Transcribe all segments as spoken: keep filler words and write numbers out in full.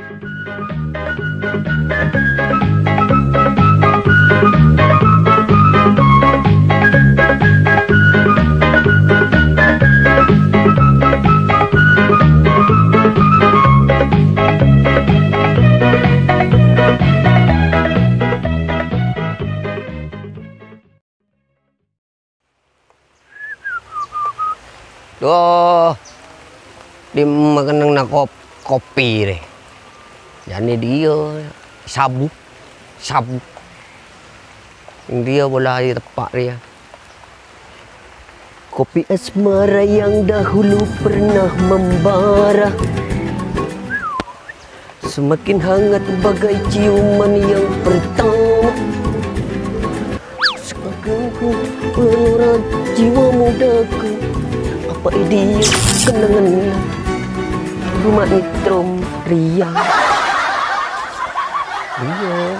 Duh, dimma kennengnganna kop-, kopi rè. Jârèya dhiyâ, sabu, sabu. Dhiyâ pola è teppa' rèya. Kopi asmara yang dahulu pernah membara. Semakin hangat bagai ciuman yang pertama. Semakin ku melora jiwa mudaku. Apa ini kenangan rumah Itrom Ria? Iya.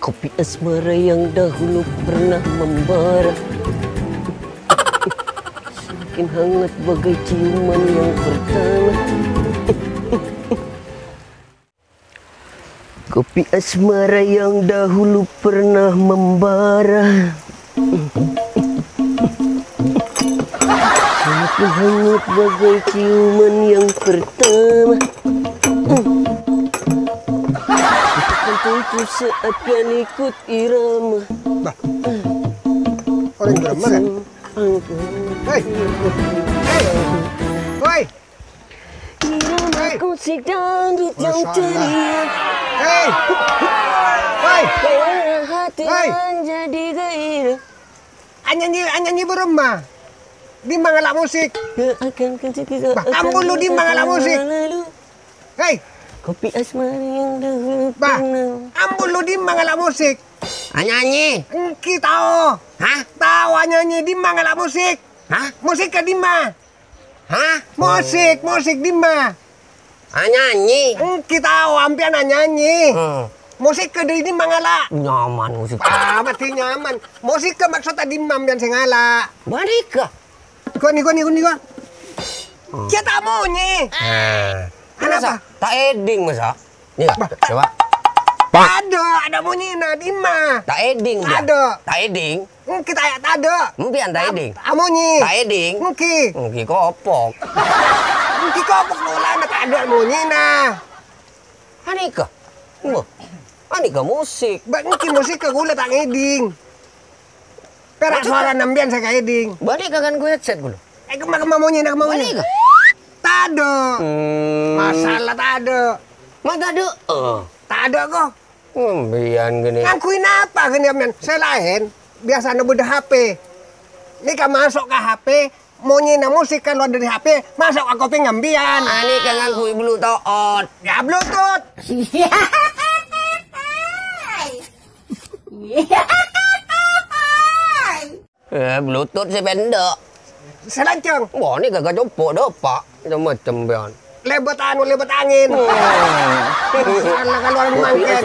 Kopi asmara yang dahulu pernah membara. Semakin hangat bagai ciuman yang pertama. Kopi asmara yang dahulu pernah membara. Semakin hangat bagai ciuman yang pertama. Untuk menunggu saat yang ikut irama. Bah. Orang irama kan? Hei. Hei. Woi. Irama Hei. Musik dangdut yang Masya Allah. Ceria. Hei. Hei. Hati Hei. Menjadi gairah. Anyanyi, anyanyi bârâmma? Dimma ngala' musik? Gak akan kejadi Bah, akan ambu lu dimma ngala' musik? Lalu. Hei. Kopi asmara yang dahulu Bah, pernah. Ambu lu dimma ngala' musik? Anyanyi. Ènggi tao. Hah? Tao anyanyi dimma ngala' musik? Hah? Musik ka dimma? Hah? Musik, musik dimma? Anyanyi. Ènggi tao, ampèyan anyanyi. Hmm. Musik ka dâri dimma ngala'? Nyaman musik. Ah, mati nyaman. Musik ka maksudnya dimma ampèyan sè ngala'? Bârika. Goni, goni, goni, goni. Hmm. Kita monyè. Eh. Kenapa? Masa? Ta' èdhing, masa? Nih, Bah. Coba. Ada, ada monyèna, dimma? Ta' èdhing, dia. Ada. Ta' èdhing. Ènggi ta', tadâ'. Empèyan ta' èdhing. Amonyè. Ta' èdhing. Ènggi. Ènggi kopok. Ènggi kopok polana tadâ' monyèna. Anèka. Wah. Anèka musik. Bâ, ènggi musik ka ghulâ ta' ngèdhing. Pèra' sowarana empèyan sè kaèdhing. Bâli' ka kan gue headset ghulâ. Eh, kemma, kemma monyèna, kemma monyèna. Bâli' ka. Tadâ'. Hmm. Masalah tadâ'. Ma' tadâ'? Eh. Tadâ' ko. Empèyan gini. Ngangghuy napa gini, men? Sè laèn, biasana bâdâ H P. Nèka maso' ka H P, monyèna musik kalowar dâri H P, maso' ka kopèngnga empèyan. Anèka ngangghuy Bluetooth. Ya, Bluetooth. Eh, Bluetooth sè pèndhâ'. Sè lancèng. Wah, nèka kacompo' dâpa'. Macem-macem, bân. Lèbât anu, lèbât angèn. Hmm. Salah kalowar mangkèn.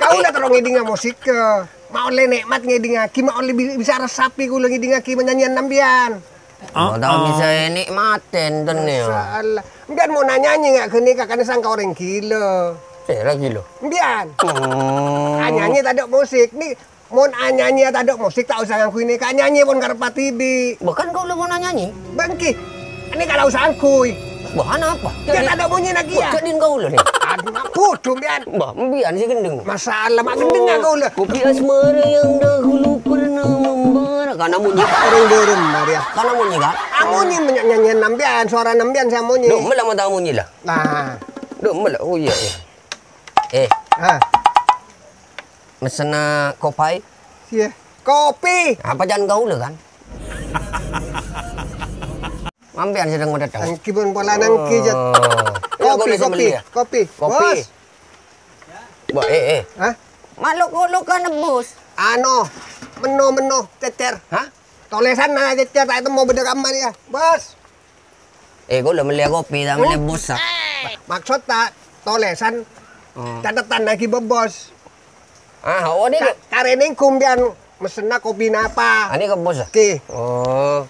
Kaulâ terro ngèdhingngaghi musik, eh. Ma' ollè nè'mat ngèdhingngaghi, ma' ollè bi-, bisa resapi kaulâ ngèdhingngaghi panyanyian sampèyan. Ah, ma' tao ah. Bisa nè'mat enten ya. Masyaallah. Empèyan mon anyanyi nga' ghânèka kan sangka orèng ghilâ. Sèra ghilâ? Empèyan. Hmm. Anyanyi tadâ' musik. Ni, mon anyanyi tadâ' musik, ta' osa ngangghuy nèka. Anyanyi pon kareppa dhibi'. Bahkan kaulâ mon anyanyi. Bâ' ènggi. Nèka ta' osa ngangghuy. Wah, anapa? Yâ, tadâ' monyèna kèya. Jhâ' dhin kaulâ nè. Aduh, ma' bodho empèyan. Bah, empèyan sè ghendheng. Masyaallah, ma' ghendhengnga kaulâ. Kopi asmara yang dahulu pernah membara. Kana monyè. Orèng bârâmma rèya. Kana monyè, Kak? Amonyè, nyanyian sampèyan, sowara sampèyan sè amonyè. Dhu, mella' ma' ta' monyè la. Nah. Dhu, mella'. Oh, iyâ, iyâ. Eh. Ah. Mesenna kopi? Iyâ. Kopi. Apa jhân kaulâ, kan? Sampèyan sè dhâteng. Ènggi pon polana ènggi, Jat. Oh. Kopi, kopi, kopi. Kopi. Bos. Mbok, eh, eh. Hah? Ma' lok-olokan, Bos. Anu, menno-menno, cècèr. Hah? Tolèsanna cècèr, ta' ètemmo bâdâ kamma rèya, Bos. Eh, kaulâ mellèya kopi, ta' mellè bos, ah. Maksod ta', tolèsan, oh, catetan lagi bos. Ah, oh, ini ka-, karènèng sampèyan mesenna kopi napa? Ah, ini ka bos, ah? Ki. Oh.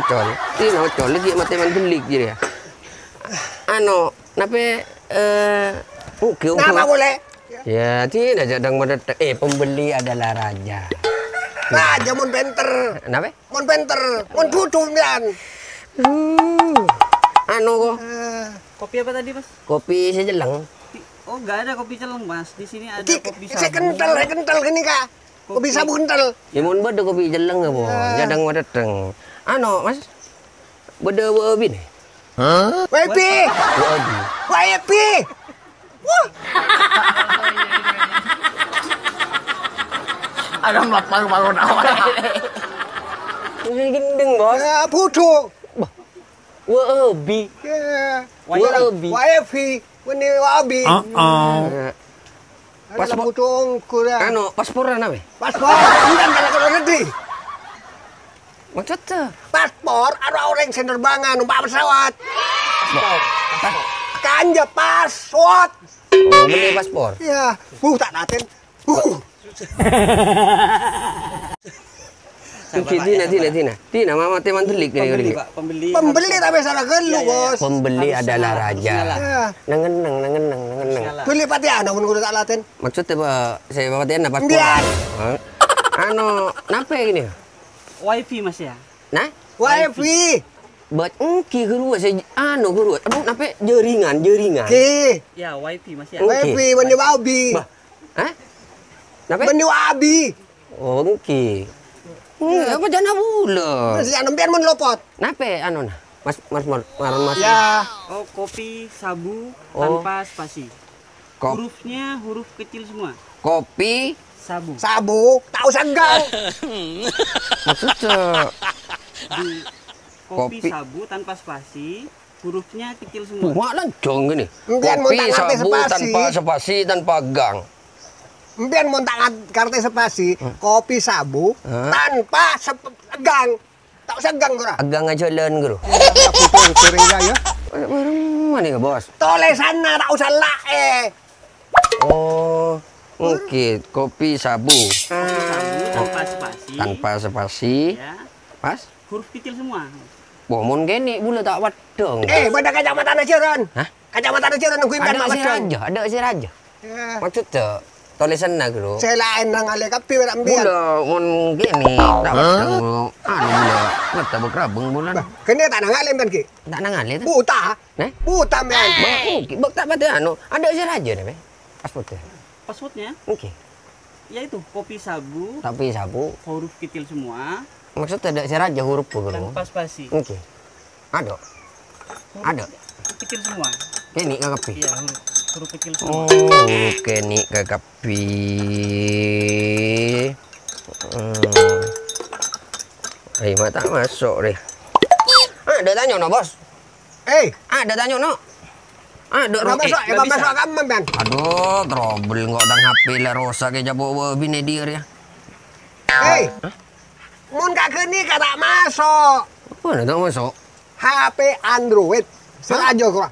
Ocol. Dina Ocol, lagi mate mandelik jadi ya. Anu, nape, eh, oke, oke. Napa boleh? Ya, dina jadang madettek. Eh, pembeli adalah raja. Raja mon penter. Nape? Mon penter, mon budhu sampeyan. Hmm. Anu, kok. Eh. Kopi apa tadi, Mas? Kopi sejeleng. Oh, nggak ada kopi celeng, Mas. Di sini ada kopi sabu. Saya kental, saya kental gini, Kak. Kopi sabu kental. Ya, mon bâdâ kopi jeleng apa? Ya. Jadang madettek. Anu, Mas. Bâdâ W A B nè? Hah? W A B. W A B. W A B. Wah. Ada melapar baru tahu. Ini gendeng, Bos. Ya, budhu. Bah. W A B. Ya. W A B. W A B. Wani wabi. Heeh. Ada paspor. Anu, paspor ana, weh? Paspor. Bukan kalau ke luar negeri. Maksudnya? Paspor, ada orang yang penerbangan, numpak pesawat. Paspor. Kanja paspor. Oh, beli paspor. Iya. Buh, tak naten. Buh. Dina, dina, dina. Dina, mama teman telik gini, gini. Pembeli, Pak. Pembeli. Pembeli harus, tapi salah gelu, Bos. Pembeli adalah raja. Bismillah. Iya. Nangenang, nangenang, nangenang. Bismillah. Beli pati ana mun kudu tak laten. Maksudnya, Pak, saya pati ana paspor. Biar. Hah? Anu, napa ini? Wifi, Mas, ya? Nah? Wifi. Buat engki guru saya anu guru. Aduh, napa jaringan, jaringan. Ki. Ya, wifi, Mas, ya. Wifi, bani wabi. Bah. Hah? Napa? Bani wabi. Oh, engki. Hmm, apa jana bula? Mas, ya, nempian men lopot. Nape anu nah? Mas, Mas, Mas, Mas, Mas. Ya. Oh, kopi sabu tanpa spasi. Hurufnya huruf kecil semua. Kopi. Sabu. Sabu, tahu segang. Maksudnya? Di kopi sabu tanpa spasi. Hurufnya kecil semua. Mana jong ini? Kopi sabu tanpa spasi, tanpa gang. Empian mon tak ngartè spasi, kopi sabu tanpa sep-, gang. Tak usah gang, ora? Gang aja lan, Guru. Sering ya. Bareng mana ya, Bos? Tolèsanna ta' osa la, eh. Oh, mungkin kopi sabu. Kopi sabu tanpa spasi. Tanpa spasi. Ya. Pas? Huruf kecil semua. Wah, mon kènè' bulâ ta' weddhung. Eh, bâdâ kacamata ajaran. Hah? Kacamata ajaran nungguin kan Ada si weddhung. Raja, ada si Raja. Ya. Maksudnya, tolèsanna, Bro. Sè laèn nangalè kabbhi wèra' mbiyan. Bulâ, mon kènè', ta' weddhung, anu, bulâ, ngetabek rabeng bulâ. Bah, kènè' ta' nangalè mbiyan, Ki? Ta' nangalè, ta'? Buta. Nè? Buta, mbiyan. Bah, mungkin, bah, ta' patè anu, ada si Raja, nè, Bè? Pas foto. Passwordnya? Oke. Yaitu kopi sabu, Tapi sabu. Huruf kecil semua, Maksudnya ada si Raja huruf, Bro. Tanpa spasi. Oke. Ada. Huruf Ada. Kecil semua. Kènè' ka kabbhi. Iya, huruf, huruf kecil semua. Oh, huruf kènè' ka kabbhi. Hmm. Ayo, ma' ta' maso', rè. Ah, ada tanya, no, Bos. Eh. Ah, ada tanya, no. Ah, ada Ora ro-, maso', eh, ora maso' maso'. Ka kabbhi, Bang. Aduh, trouble kok tang H P la rosak ya, coba wa binè dia ya. Hei. Hah? Mon ka ghânèka ta' maso'. Apa nè ta' maso'? H P Android. Hah? Seraja kok.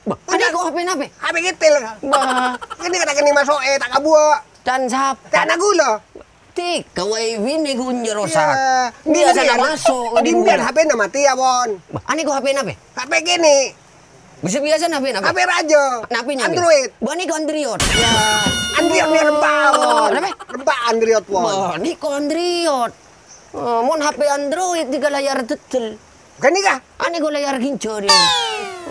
Bah, anè kok H P nape? H P kecil. Bah. Ghânèka ta' kènè' maso', eh, ta' kabuwâ. Can sapa? Can ghulâ. Tèka wae binè ghun jâ rosak. Iya. Biasa Ndi-, na maso' ka ndi-, dimbuwâ. Mbiyan H P-na matè, ya, Pon. Bah, anè kok H P nape? H P kènè'. Bisa biasa nape, nape? H P raja. Nape, nape? Android. Bani ko Android. Ya. Android ni rempah, Pon. Nape? Rempah Android, Pon. Bani ko Android. Oh, mon H P Android tiga layar detail. Kan ni kah? Ane ko layar ginjo dia.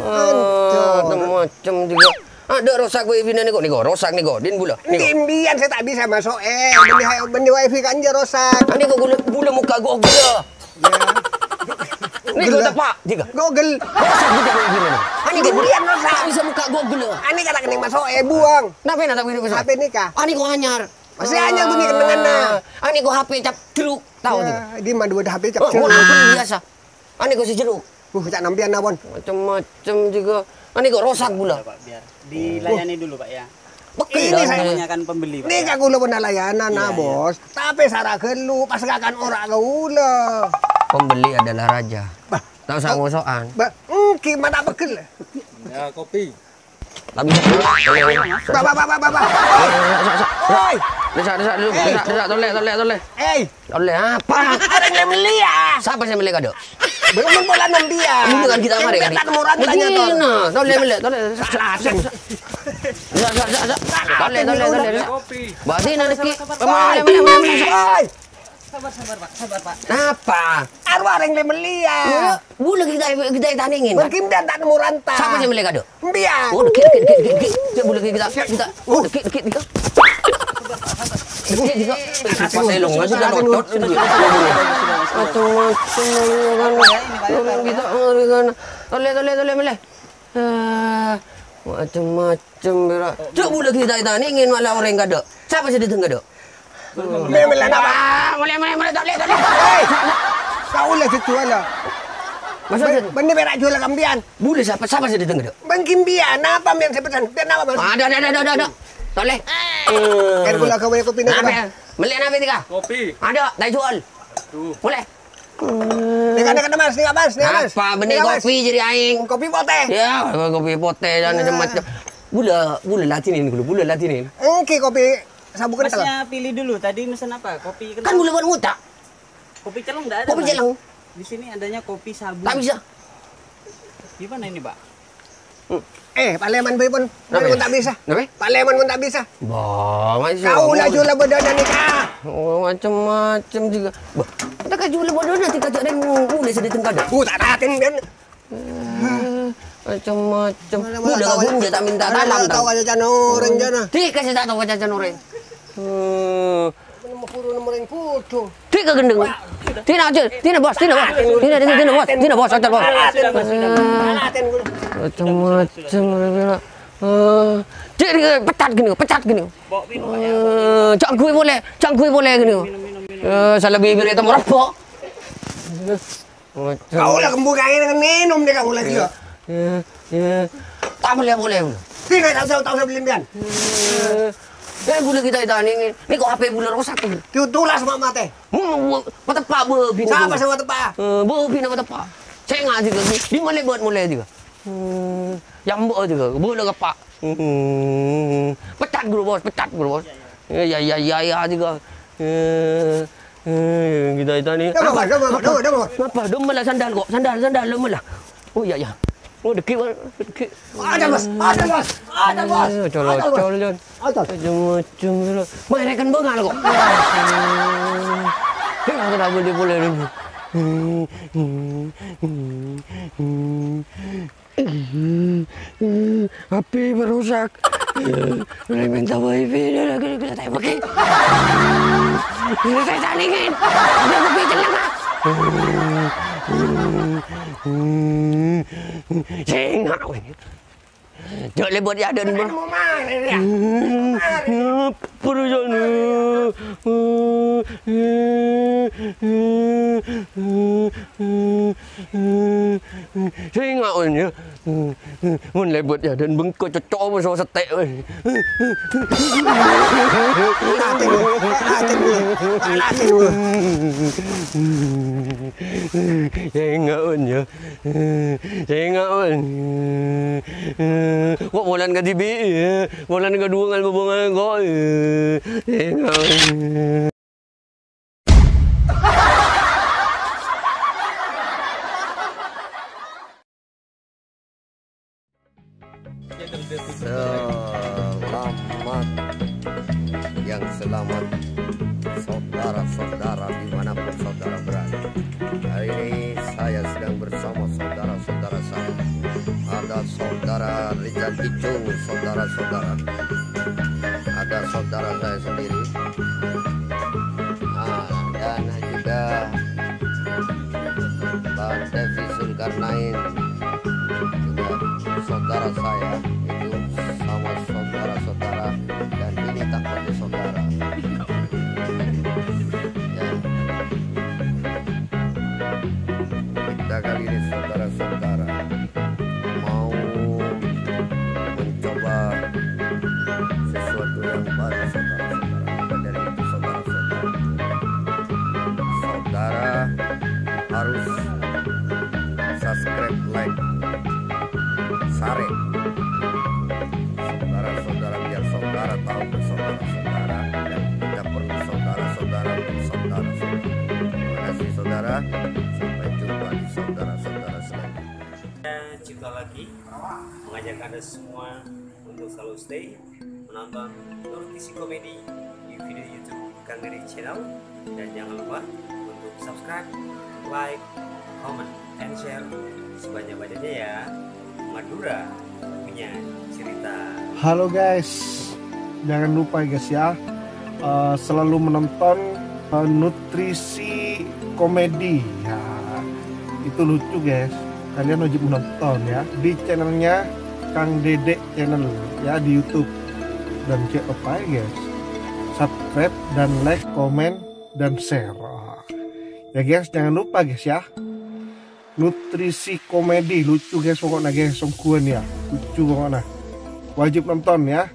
Aduh. Macam-macam juga. Ada rosak ko ibina ni ko, ni ko, rosak ni ko, din bula. Ni ko. Ndi mbiyan saya tak bisa masuk, eh, bendi, bendi wifi kan dia rosak. Ane ko gula, gula muka gogel. Ya. Ni ko tepak, tiga. Gogel. Rosak juga ko ibina ni. Ane ko gula. Mbiyan rosak. Tak bisa muka gogel. Ane kata kena masuk, eh, buang. Nape na tak bisa masuk? H P ni kah? Ane ko anyar. Masih anyar bunyi kenanganna. Ane ko H P cap jeruk, tahu tu? Ya, di mana ada H P cap jeruk? Oh, biasa. Ane ko si jeruk. Uh, cak nampian, Pon. Macam-macam juga. Ane ko rosak pula. Pak, biar dilayani dulu, Pak, ya. Betul. Ini saya kebanyakan pembeli, Pak, ini ya. Aku lo pernah layanan, nah, iya, iya. Bos. Tapi sara gelu, pas ngakan ora gula. Pembeli adalah raja. Bah. Tahu sama soan. Bah, engki mana pegel. Ya, kopi. Tapi Bapak, bapak, bapak, bapak. Oi. Desa, desa dulu. Desa, desa, tolek, tolek, tolek. Eh. Tolek apa? Ada yang beli ya? Siapa yang beli kado? Belum pola nembian. Ini kan kita kemarin kan. Kita murah tanya tuh. Begini, tolek, tolek, tolek. Salah. Desa, desa, desa. Tolek, tolek, tolek, desa. Kopi. Berarti nanti ki-, mulai, mulai, mulai, mulai. Oi. Sabar, sabar, Pak. Sabar, Pak. Napa? Arwah reng le meliya. Bula kita, kita taningin. Mungkin dia tak nemu ranta. Siapa yang meliya kado? Mbiyan. Oh, dikit, dikit, dikit, dikit, dikit. Cek bula kita, kita. Oh, dikit, dikit, dikit. Dikit, dikit. Pas elong, sudah nocot. Macam-macam, kan. Orang kita, orang kan. Tolek, tolek, tolek, meliya. Ah, macam-macam, bera. Cek bula kita taningin malah orang kado. Siapa sih datang kado? Mulai, mulai, mulai, mulai, tolek, tolek. Hei! Kau lah sejual lah. Masa Ben-, sih? Bener berak jual kambian. Boleh siapa, siapa sih datang kado? Bang Kimbian, apa yang saya pesan? Biar apa, Mas? Ada, ada, ada, ada, ada. Tolek. Eh, kula gawe kopi nih, apa Pak. Ya? Meliya apa tiga? Kopi. Ada, tak jual. Aduh. Boleh. Nih, kan, kan, Mas, nih, Mas, nih, Mas. Apa bener kopi jadi aing? Kopi poteh. Ya, kopi poteh dan macam-macam. Bula, bula latinin dulu, bula latinin. Oke, kopi sabu kental. Masnya pilih dulu, tadi mesen apa? Kopi kental? Kan bula buat ngutak. Kopi celeng nggak ada, Mas? Kopi celeng. Di sini adanya kopi sabu. Tak bisa. Gimana ini, Pak? Eh, paleman bae pon. Nape? Paleman tak bisa. Nape? Paleman pon tak bisa. Bah, masih kau laju lah bedana nikah. Oh, macam-macam juga. Bah, tak kaju lah bedana tika cak dan mulai sedih tengkada. Uh, tak ratin kan. Eh, macam-macam. Udah aku minta tak minta dalam tahu. Tahu aja can orang jana. Tika sih tak tahu aja can orang. Eh, Nemu guru, nemu ring kudu. Tika gendeng. Tina aja, tina bos, tina bos. Tina, tina, tina bos, tina bos, ajar bos. Alatin, bos. Eh, Alatin, guru. Macam-macam. Eh, cek ni, pecat gini, pecat gini. Eh, cak gue boleh, cak gue boleh gini. Eh, salah bibir itu merepok. Kau lah kembung kain dengan minum deh kau lagi ya. Ya, ya. Tak boleh, boleh. Sini, tak usah, tak usah beli pian. Ya. Eh, bula kita itu nih, nih kok H P bula rosak tuh. Tuh, tulas mak mate. Mau, mau, mau tepak, bu, bini. Siapa bu? Sama tepak? Eh, bu, bini mau tepak. Saya nggak juga, di, di mana buat mulai juga? Hmm, yambo' juga, boleh ke, Pak? Hmm, pecat guru bos, pecat guru bos. Ya, ya, ya, ya, ya juga. Eh, eh, kita itu nih. Apa, apa, apa, apa, apa? Apa? Dom malah sandal kok, sandal, sandal, dom malah. Oh, iya, iya. Oh, deki, Pak, deki. Ada, Mas, ada, Mas, ada, Mas. Eh, colo, colo, Jon. Ada. Macam-macam, ya. Mereka kan bengal kok. Ya, kenapa dia boleh ini? H P merusak. Udah minta wifi, dia lagi kita tembak. Saya salingin. Ada kopi tenang, ah. Sengak, weh. Jok lebot ya, Don, Bang. Mau marah, ya? Perusahaan. Sengak, weh, ya. Mon lebot ya, Don, bengko cocok apa sama setek, weh. Latih, weh. Latih, weh. Latih, weh. Sengak, weh, ya. Sengak, weh. Kok molan ka dibi', ya? Molan ka dua ngal bobongan kok, ya. Sengak, weh. Selamat, yang selamat, saudara-saudara dimanapun saudara berada. Hari ini saya sedang bersama saudara-saudara saya. Ada saudara Rijal Icung, saudara-saudara. Ada saudara saya sendiri. Nah, dan juga Bang Devi Zulkarnain, juga saudara saya, itu sama saudara-saudara, dan ini tak pakai saudara. Ya. Kita kali ini saudara-saudara mau mencoba sesuatu yang baru, saudara-saudara. Maka dari itu, saudara-saudara, saudara harus subscribe, like, share. Saudara-saudara, biar saudara tahu ke saudara-saudara, dan kita perlu saudara-saudara untuk saudara-saudara. Terima kasih, saudara. Sampai jumpa di saudara-saudara selanjutnya. Cipta lagi mengajak Anda semua untuk selalu stay menonton Nur T C Komedi di video YouTube Kang Dede Channel. Dan jangan lupa untuk subscribe, like, comment, and share sebanyak-banyaknya, ya. Madura punya cerita. Halo guys, jangan lupa guys ya, eh, selalu menonton, eh, Nutrisi Komedi. Ya, itu lucu guys. Kalian wajib menonton ya di channelnya Kang Dede Channel ya di YouTube. Dan jangan lupa ya guys, subscribe dan like, komen, dan share. Ya guys, jangan lupa guys ya. Nutrisi Komedi, lucu guys pokoknya guys, sungguhan ya. Lucu pokoknya. Wajib nonton ya.